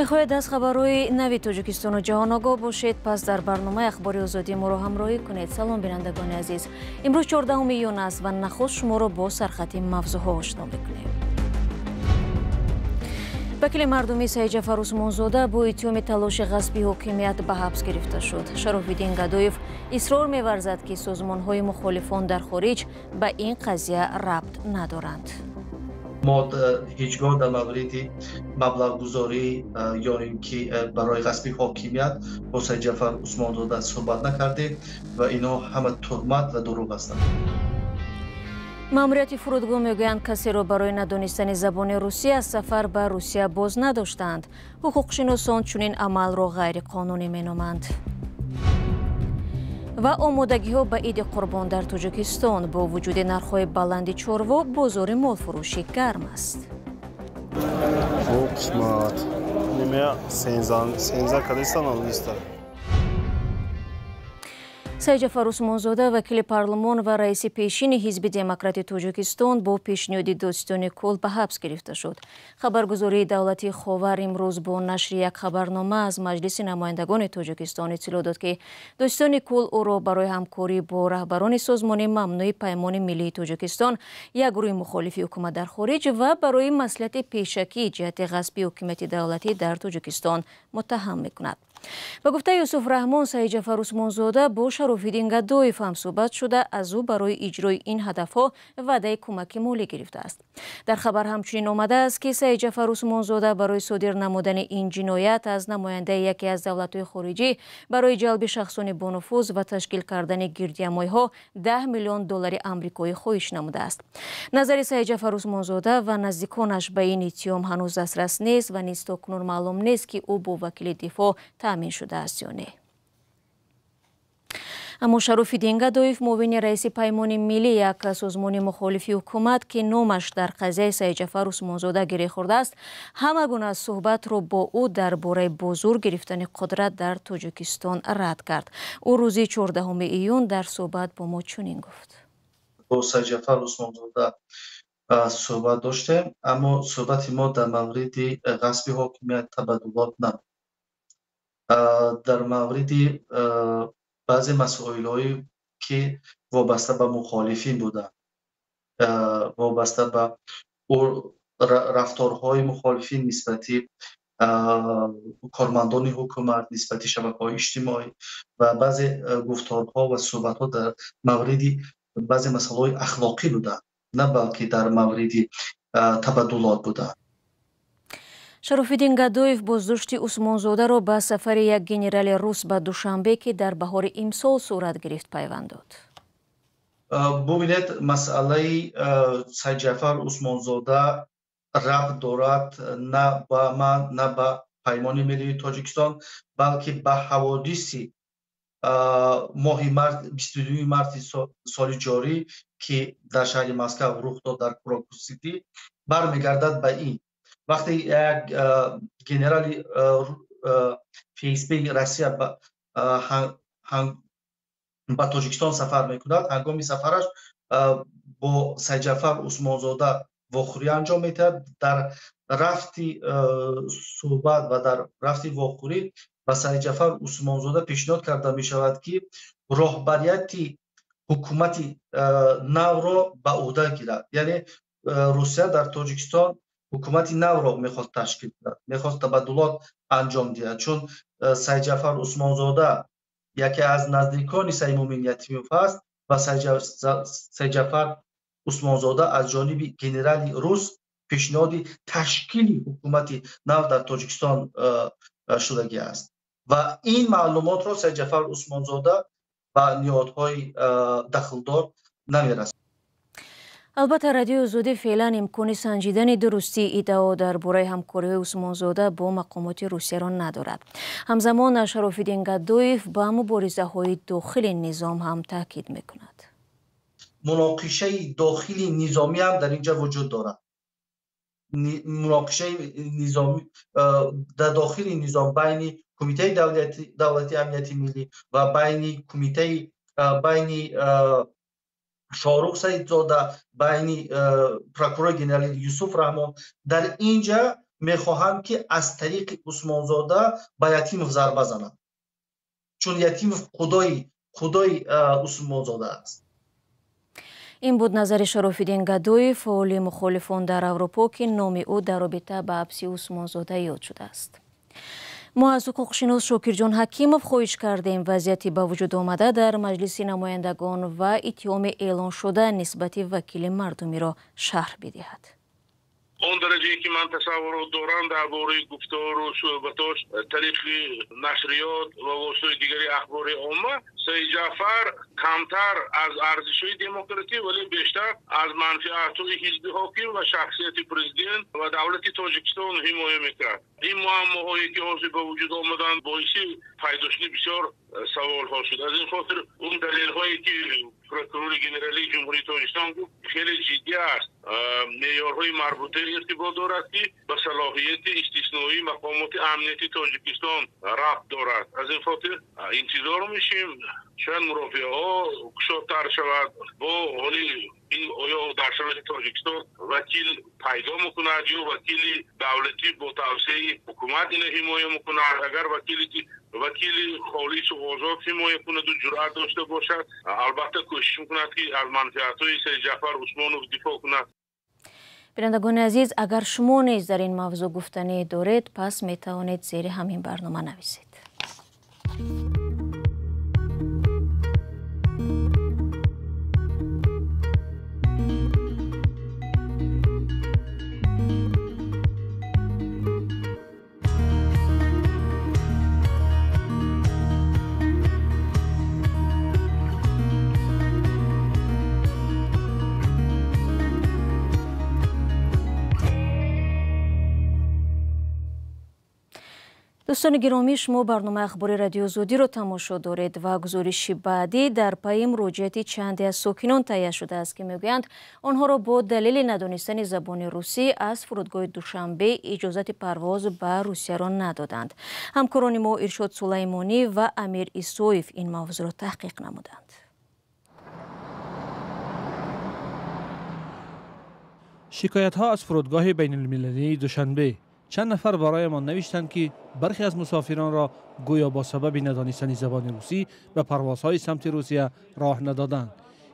Мехоҳед аз хабарҳои нави Тоҷикистону ҷаҳон огоҳ бошед? Пас дар барномаи Ахбори Озодӣ моро ҳамроҳӣ кунед. Салом, бинандагони азиз. Имрӯз 14 июн аст ва нахуст шуморо бо сархати мавзӯъҳо ошно мекунем. Вакили мардумӣ Саидҷафар Усмонзода бо иттиҳоми талоши ғасби ҳокимият ба ҳабс гирифта шуд. Шарофиддин Гадоев исрор меварзад, ки созмонҳои мухолифон дар хориҷ ба ин қазия рабт надоранд. Мо ҳеҷгоҳ дар мавриди маблағгузорӣ ё ин ки барои ғасби ҳокимият бо Саидҷафар Усмонзода суҳбат накардем ва инҳо ҳама туҳмат ва дурӯғ ҳастанд. Маъмурияти фурудгоҳ мегӯянд, касеро барои надонистани забони русӣ аз сафар ба Русия боз надоштанд. Ҳуқуқшиносон чунин амалро ғайриқонунӣ меноманд. Ва омодагиҳо ба Иди Қурбон дар Тоҷикистон: бо вуҷуди нархҳои баланди чорво, бозори молфурӯшӣ гарм аст. Қисмат немея сенза кадистанал ниста. Саидҷафар Усмонзода, вакили парлумон ва раиси пешини Ҳизби Демократи Тоҷикистон, бо пешниҳоди додситони кул ба ҳабс гирифта шуд. Хабаргузории давлатии Ховар имрӯз бо нашри як хабарнома аз Маҷлиси намояндагони Тоҷикистон иттилоъ дод, ки додситони кул ӯро барои ҳамкорӣ бо раҳбарони созмони мамнӯи Паймони миллии Тоҷикистон, як гурӯҳи мухолифи ҳукумат дар хориҷ, ва барои маслиҳати пешакӣ ҷиҳати ғасби ҳокимияти давлатӣ дар Тоҷикистон муттаҳам мекунад. Ба гуфтаи Юсуф Раҳмон, Саидҷафар Усмонзода бо Шарофиддин Гадоев ҳамсӯҳбат шуда, аз ӯ барои иҷрои ин ҳадафҳо ваъдаи кӯмаки молӣ гирифтааст. Дар хабар ҳамчунин омадааст, ки Саидҷафар Усмонзода барои содир намудани ин ҷиноят аз намояндаи яке аз давлатҳои хориҷӣ барои ҷалби шахсони бонуфуз ва ташкил кардани гирдиҳамоиҳо 10 миллион доллари амрикоӣ хоҳиш намудааст. Назари Саидҷафар Усмонзода ва наздиконаш ба ин иттиҳом ҳанӯз дастрас нест ва низ то кунун маълум нест, ки ӯ бо вакили дифоъ таъмин шудааст ё не. Аммо Шарофиддин Гадоев, муовини раиси Паймони миллӣ, як созмони мухолифи ҳукумат, ки номаш дар қазияи Саидҷафар Усмонзода гиреҳ хӯрдааст, ҳама гуна суҳбатро бо ӯ дар бораи бо зӯр гирифтани қудрат дар Тоҷикистон рад кард. Ӯ рӯзи 14 июн дар суҳбат бо мо чунин гуфт: Бо Саидҷафар Усмонзода суҳбат доштем, аммо суҳбати мо дар мавриди ғасби ҳокимият, табаддулот набуд, дар мавриди баъзе масоилҳое, ки вобаста ба мухолифин буданд, вобаста ба рафторҳои мухолифин нисбати кормандони ҳукумат, нисбати шабакаҳои иҷтимоӣ ва баъзе гуфторҳо ва суҳбатҳо дар мавриди баъзе масъалаҳои ахлоқӣ буданд, на балки дар мавриди табаддулот буданд. Шарофиддин Гадоев боздошти Усмонзодаро ба сафари як генерали рус ба Душанбе, ки дар баҳори имсол сурат гирифт, пайванд дод. Бубинед, масъалаи Сайдҷафар Усмонзода рабт дорад на ба ман, на ба Паймони миллии Тоҷикистон, балки ба ҳаводиси моҳи март, 22 марти соли ҷорӣ, ки дар шаҳри Москав рух дод, дар Крокус Сити. Бармегардад ба ин: вақте як генерали ФСБ Россия ба Тоҷикистон сафар мекунад, ҳангоми сафараш бо Сайдҷафар Усмонзода вохӯрӣ анҷом медиҳад. Дар рафти суҳбат ва дар рафти вохӯрӣ ба Сайдҷафар Усмонзода пешниҳод карда мешавад, ки роҳбарияти ҳукумати навро ба ӯҳда гирад. Яъне Русия дар Тоҷикистон ҳукумати навро мехост ташкил кунад, мехост табаддулот анҷом диҳад, чун Сайдҷафар Усмонзода яке аз наздикони Саидмӯмин Ятимов аст ва Сайдҷафар Усмонзода аз ҷониби генерали рус пешниҳоди ташкили ҳукумати нав дар Тоҷикистон шудагӣ аст ва ин маълумотро Сайдҷафар Усмонзода ба ниҳодҳои дахлдор намерасад. Албатта, Радиои Озодӣ феълан имкони санҷидани дурустии иддао дар бораи ҳамкориҳои Усмонзода бо мақомоти Русияро надорад. Ҳамзамон Шарофиддин Гадоев ба муборизаҳои дохили низом ҳам таъкид мекунад. Муноқишаи дохили низомӣ ҳам дар инҷа вуҷуд дорад. Муноқишаи низомӣ дар дохили низом байни Кумитаи давлатии амнияти миллӣ ва байни кумитаи, байни Шоҳрух Саидзода, байни прокурори генералӣ Юсуф Раҳмон. Дар инҷа Мехоҳанд, ки аз тариқи Усмонзода ба Ятимов зарба зананд, чун Ятимов худои Усмонзода аст. Ин буд назари Шарофиддин Гадоев, фаъоли мухолифон дар Аврупо, ки номи ӯ дар робита ба ҳабси Усмонзода ёд шудааст. Мо аз ҳуқуқшинос Шокирҷон Ҳакимов хоҳиш кардем вазъияти ба вуҷуд омада дар Маҷлиси намояндагон ва иттиҳоми эълоншуда нисбати вакили мардумиро шарҳ бидиҳад. Он дараҷае ки ман тасаввурот дорам дар бораи гуфтору суҳбатош тариқи нашриёт ва воситаи дигари ахбори омма, Саид Ҷаъфар камтар аз арзишҳои демократӣ, вале бештар аз манфиатҳои ҳизби ҳоким ва шахсияти президент ва давлати Тоҷикистон ҳимоя мекард. Ин муаммоҳое ки ҳозир ба вуҷуд омаданд, боиси пайдо шудани бисёр саволҳо шуд. Аз ин хотир он далелҳое ки прокурори генералии Ҷумҳурии Тоҷикистон гуфт, хеле ҷиддӣ аст. Меъёрҳои марбута иртибот дорад, ки ба салоҳияти истисноии мақомоти амнияти Тоҷикистон рабт дорад. Аз ин хотир интизор мешим, шояд мурофиаҳо кушодтар шавад. Бо ҳоли ин оё дар шароити Тоҷикистон вакил пайдо мекунад ё вакили давлатӣ бо тавсияи ҳукумат ина ҳимоя мекунад? Агар вакили холису озод ҳимоя кунаду ҷуръат дошта бошад, албатта кӯшиш мекунад, ки аз манфиатҳои Саид Ҷаъфар Усмонов дифоъ кунад. Бинандагони азиз, агар шумо низ дар ин мавзӯъ гуфтанӣ доред, пас метавонед зери ҳамин барнома нависед. Дӯстони гиромӣ, шумо барномаи ахбори Радиои Озодиро тамошо доред ва гузориши баъдӣ дар пайи муроҷиати чанде аз сокинон таҳия шудааст, ки мегӯянд онҳоро бо далели надонистани забони русӣ аз фурудгоҳи Душанбе иҷозати парвоз ба Русияро надоданд. Ҳамкорони мо Иршод Сулаймонӣ ва Амир Исоев ин мавзӯъро таҳқиқ намуданд. Шикоятҳо аз фурудгоҳи байналмилалии Душанбе. Чанд нафар бароямон навиштанд, ки бархе аз мусофиронро гӯё бо сабаби надонистани забони русӣ ба парвозҳои самти Русия роҳ надоданд.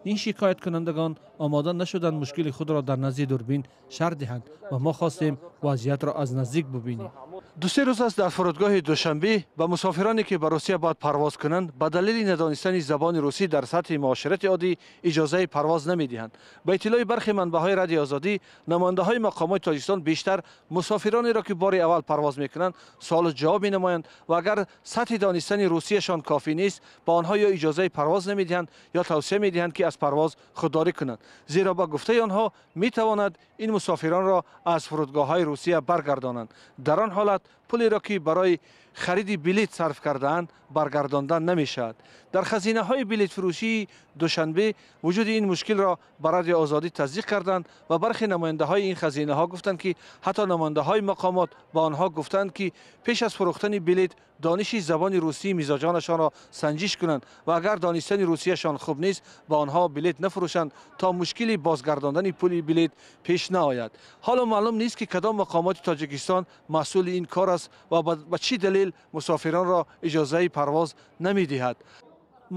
Ин шикояткунандагон омода нашуданд мушкили худро дар назди дурбин шарҳ диҳанд ва мо хостем вазъиятро аз наздик бубинем. 2-3 рӯз аст дар фурудгоҳи Душанбе ба мусофироне ки ба Русия бояд парвоз кунанд, ба далели надонистани забони русӣ дар сатҳи муоширати оддӣ иҷозаи парвоз намедиҳанд. Ба иттилои бархе манбаъҳои Радиои Озодӣ, намояндаҳои мақомоти Тоҷикистон бештар мусофиронеро ки бори аввал парвоз мекунанд суолу ҷавоб менамоянд ва агар сатҳи донистани русияшон кофӣ нест, ба онҳо ё иҷозаи парвоз намедиҳанд ё тавсия медиҳанд, ки аз парвоз худдорӣ кунанд, зеро ба гуфтаи онҳо метавонад ин мусофиронро аз фурудгоҳҳои Русия баргардонанд. Дар он ҳолат пулеро ки барои хариди билет сарф кардаанд баргардондан намешавад. Дар хазинаҳои билетфурӯшии Душанбе вуҷуди ин мушкилро ба Радиои Озодӣ тасдиқ карданд ва бархе намояндаҳои ин хазинаҳо гуфтанд, ки ҳатто намояндаҳои мақомот ба онҳо гуфтанд, ки пеш аз фурӯхтани билет дониши забони русии мизоҷонашонро санҷиш кунанд ва агар донистани русияшон хуб нест, ба онҳо билет нафурӯшанд то мушкили бозгардондани пули билет пеш наояд. Ҳоло маълум нест, ки кадом мақомоти Тоҷикистон масъули ин кор аст ва ба чӣ далел мусофиронро иҷозаи парвоз намедиҳад.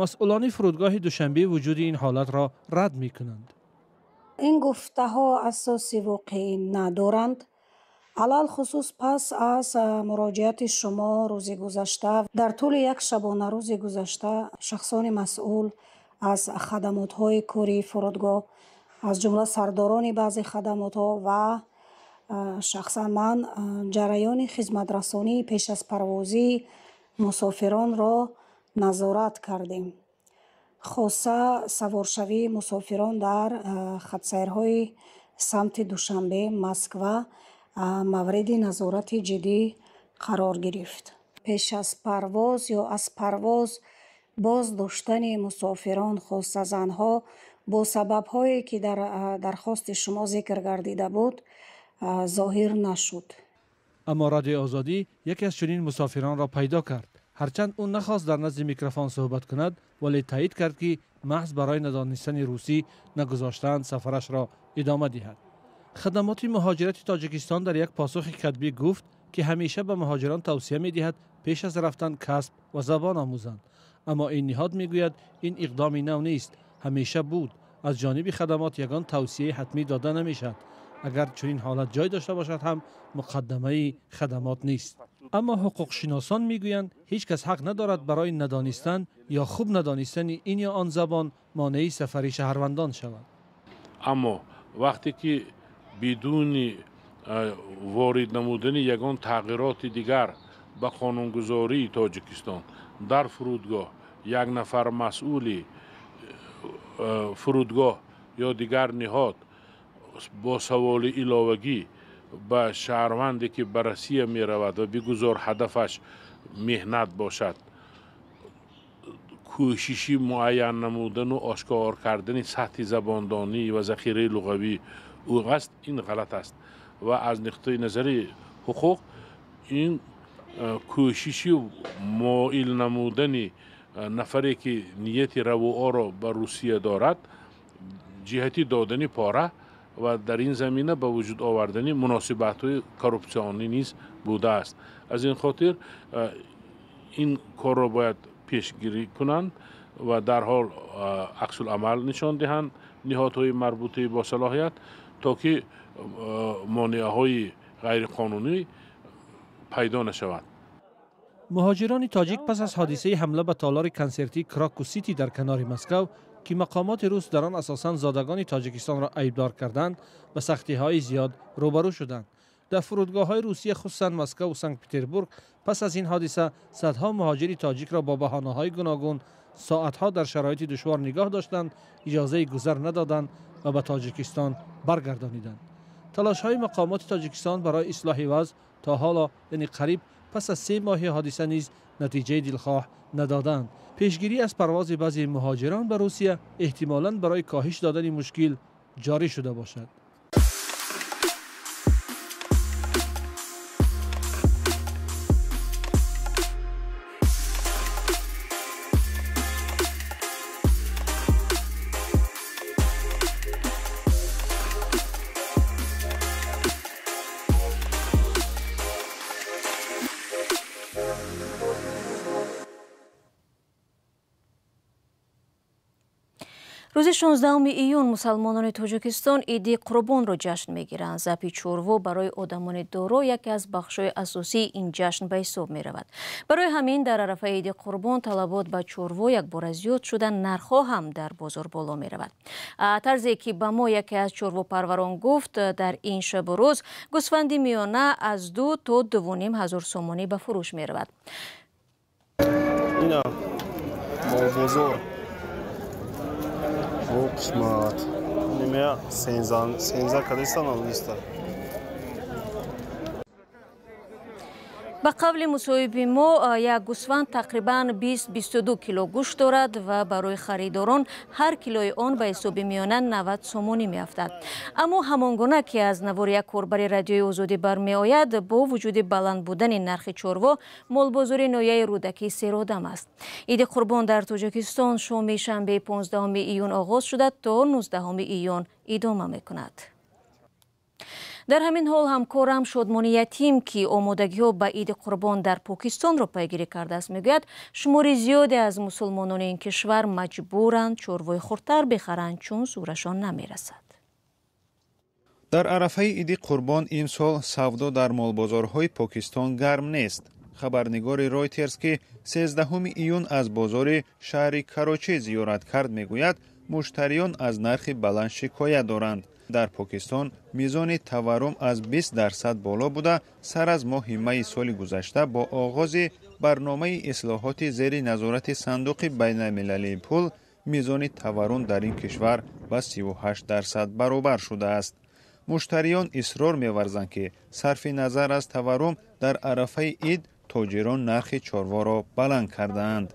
Масъулони фурудгоҳи Душанбе вуҷуди ин ҳолатро рад мекунанд. Ин гуфтаҳо асоси воқеӣ надоранд. Алалхусус пас аз муроҷиати шумо рӯзи гузашта, дар тӯли як шабонарӯзи гузашта шахсони масъул аз хадамотҳои кории фурудгоҳ, аз ҷумла сардорони баъзе хадамотҳо ва шахсан ман ҷараёни хизматрасонии пеш аз парвозии мусофиронро назорат кардем. Хоса саворшавии мусофирон дар хатсайрҳои самти Душанбе, Москва мавриди назорати ҷиддӣ қарор гирифт. Пеш аз парвоз ё аз парвоз боз доштани мусофирон, хоса занҳо, бо сабабҳое ки дар дархости шумо зикр гардида буд, зоҳир нашуд. Аммо Радиои Озодӣ яке аз чунин мусофиронро пайдо кард. Ҳарчанд ӯ нахост дар назди микрофон суҳбат кунад, вале таъид кард, ки маҳз барои надонистани русӣ нагузоштаанд сафарашро идома диҳад. Хадамоти муҳоҷирати Тоҷикистон дар як посухи катбӣ гуфт, ки ҳамеша ба муҳоҷирон тавсия медиҳад пеш аз рафтан касб ва забон омӯзанд. Аммо ин ниҳод мегӯяд, ин иқдоми нав нест, ҳамеша буд. Аз ҷониби хадамот ягон тавсияи ҳатмӣ дода намешавад. Агар чунин ҳолат ҷой дошта бошад ҳам муқаддамаи хадамот нест. Аммо ҳуқуқшиносон мегӯянд, ҳеҷ кас ҳақ надорад барои надонистан ё хуб надонистани ин ё он забон монеи сафари шаҳрвандон шавад. Аммо вақте ки бидуни ворид намудани ягон тағйироти дигар ба қонунгузории Тоҷикистон дар фурудгоҳ як нафар масъули фурудгоҳ ё дигар ниҳод бо саволи иловагӣ ба шаҳрванде ки ба Россия меравад ва бигузор ҳадафаш меҳнат бошад, кӯшиши муайян намудану ошкор кардани сатҳи забондонӣ ва захираи луғавӣ ӯ аст, ин ғалат аст ва аз нуқтаи назари ҳуқуқ ин кӯшиши моил намудани нафаре ки нияти равуоро ба Русия дорад ҷиҳати додани пора ва дар ин замина ба вуҷуд овардани муносибатҳои коррупсионӣ низ будааст. Аз ин хотир ин корро бояд пешгирӣ кунанд ва дарҳол аксуламал нишон диҳанд ниҳодҳои марбутаи босалоҳият, то ки монеаҳои ғайриқонунӣ пайдо нашаванд. Муҳоҷирони тоҷик пас аз ҳодисаи ҳамла ба толори консертии Крокус Сити дар канори Москав, ки мақомоти рус дар он асосан зодагони Тоҷикистонро айбдор карданд, ба сахтиҳои зиёд рӯбарӯ шуданд. Дар фурудгоҳҳои Русия, хусусан Москав ва Санкт-Петербург, пас аз ин ҳодиса садҳо муҳоҷири тоҷикро бо баҳонаҳои гуногун соатҳо дар шароити душвор нигоҳ доштанд, иҷозаи гузар надоданд ва ба Тоҷикистон баргардониданд. Талошҳои мақомоти Тоҷикистон барои ислоҳи вазъ то ҳоло, яъне қариб пас аз 3 моҳи ҳодиса низ натиҷаи дилхоҳ надоданд. Пешгирӣ аз парвози баъзе муҳоҷирон ба Русия эҳтимолан барои коҳиш додани мушкил ҷорӣ шуда бошад. Рӯзи 16 июн мусалмонони Тоҷикистон Иди Қурбонро ҷашн мегиранд. Забҳи чорво барои одамони доро яке аз бахшҳои асосии ин ҷашн ба ҳисоб меравад. Барои ҳамин дар арафаи Иди Қурбон талабот ба чорво якбора зиёд шуда, нархҳо ҳам дар бозор боло меравад. Тарзе ки ба мо яке аз чорвопарварон гуфт, дар ин шабу рӯз гӯсфанди миёна аз 2 то 2,5 ҳазор сомонӣ ба фурӯш меравад. Ина молбозор қисмат нимая сенза кадистан алиста. Ба қавли мусоҳиби мо, як гӯсфанд тақрибан 20-22 кило гӯшт дорад ва барои харидорон ҳар килои он ба ҳисоби миёна 90 сомонӣ меафтад. Аммо ҳамон гуна ки аз навори як корбари радиои Озодӣ бармеояд, бо вуҷуди баланд будани нархи чорво, молбозори ноҳияи Рӯдакӣ серодам аст. Иди Қурбон дар Тоҷикистон шоми шанбеи 15 июн оғоз шуда то 19 июн идома мекунад. Дар ҳамин ҳол ҳамкорам Шодмони Ятим, ки омодагиҳо ба Иди Қурбон дар Покистонро пайгирӣ кардааст, мегӯяд шумори зиёде аз мусулмонони ин кишвар маҷбуранд чорвои хурдтар бихаранд, чун зӯрашон намерасад. Дар арафаи Иди Қурбон имсол савдо дар молбозорҳои Покистон гарм нест. Хабарнигори Ройтерс, ки 13 июн аз бозори шаҳри Карочи зиёрат кард, мегӯяд муштариён аз нархи баланд шикоят доранд. Дар Покистон мизони таваррум аз 20% боло буда, сар аз моҳи майи соли гузашта бо оғози барномаи ислоҳоти зери назорати Сандуқи байналмилалии пул мизони таваррум дар ин кишвар ба 38% баробар шудааст. Муштариён исрор меварзанд, ки сарфи назар аз таваррум дар арафаи ид тоҷирон нархи чорворо баланд кардаанд.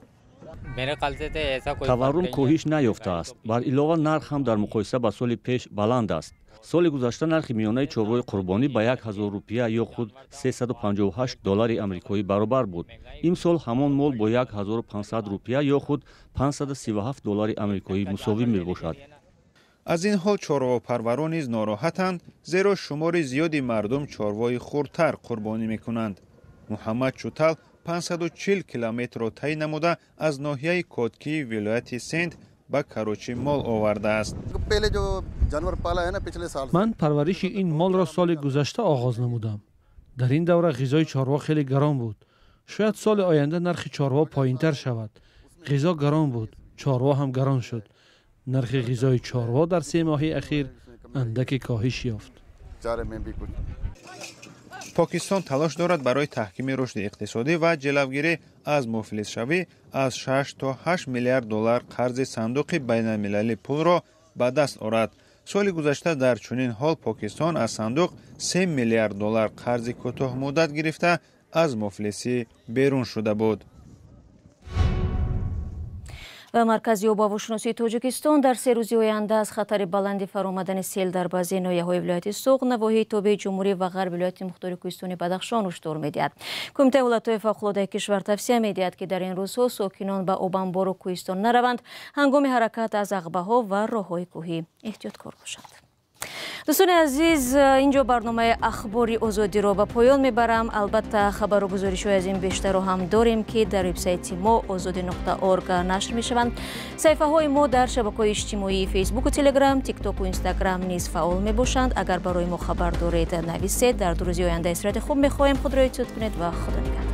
Таваррум коҳиш наёфтааст. Бар илова нарх ҳам дар муқоиса ба соли пеш баланд аст. Соли гузашта нархи миёнаи чорвои қурбонӣ ба 1000 рупия ё худ 358 доллари амрикоӣ баробар буд. Имсол ҳамон мол бо 1500 рупия ё худ 537 доллари амрикоӣ мусовӣ мебошад. Аз ин ҳол чорвопарварон низ нороҳатанд, зеро шумори зиёди мардум чорвои хурдтар қурбонӣ мекунанд. Муҳаммад Чутал 540 километрро тай намуда, аз ноҳияи Коткии вилояти Сенд ба Карочӣ мол овардааст. Ман парвариши ин молро соли гузашта оғоз намудам. Дар ин давра ғизои чорво хеле гарон буд. Шояд соли оянда нархи чорво поинтар шавад. Ғизо гарон буд, чорво ҳам гарон шуд. Нархи ғизои чорво дар 3 моҳи ахир андаке коҳиш ёфт. Покистон талош дорад барои таҳкими рушди иқтисодӣ ва ҷилавгирӣ аз муфлисшавӣ аз 6 то 8 миллиард доллар қарзи Сандуқи байналмилалии пулро ба даст орад. Соли гузашта дар чунин ҳол Покистон аз сандуқ 3 миллиард доллар қарзи кӯтоҳмуддат гирифта, аз муфлисӣ берун шуда буд. Ва Маркази обҳавошиносии Тоҷикистон дар 3 рӯзи оянда аз хатари баланди фаромадани сел дар баъзе ноҳияҳои вилояти Суғд, навоҳии тобеи ҷумҳурӣ ва ғарби вилояти мухтори кӯҳистони Бадахшон ҳушдор медиҳад. Кумитаи ҳолатҳои фавқулодаи кишвар тавсия медиҳад, ки дар ин рӯзҳо сокинон ба обанбору кӯҳистон нараванд, ҳангоми ҳаракат аз ағбаҳо ва роҳҳои кӯҳӣ эҳтиёткор бошанд. Дӯстони азиз, инҷо барномаи Ахбори Озодиро ба поён мебарам. Албатта, хабару гузоришҳои аз ин бештарро ҳам дорем, ки дар вебсайти мо озодӣ.орг нашр мешаванд. Саҳифаҳои мо дар шабакаҳои иҷтимоии Фейсбуку Телеграм, Тиктоку Инстаграм низ фаъол мебошанд. Агар барои мо хабар доред, нависед. Дар 2 рӯзи оянда истироҳати хуб мехоҳем. Худро эҳтиёт кунед ва Худо нигаҳдор.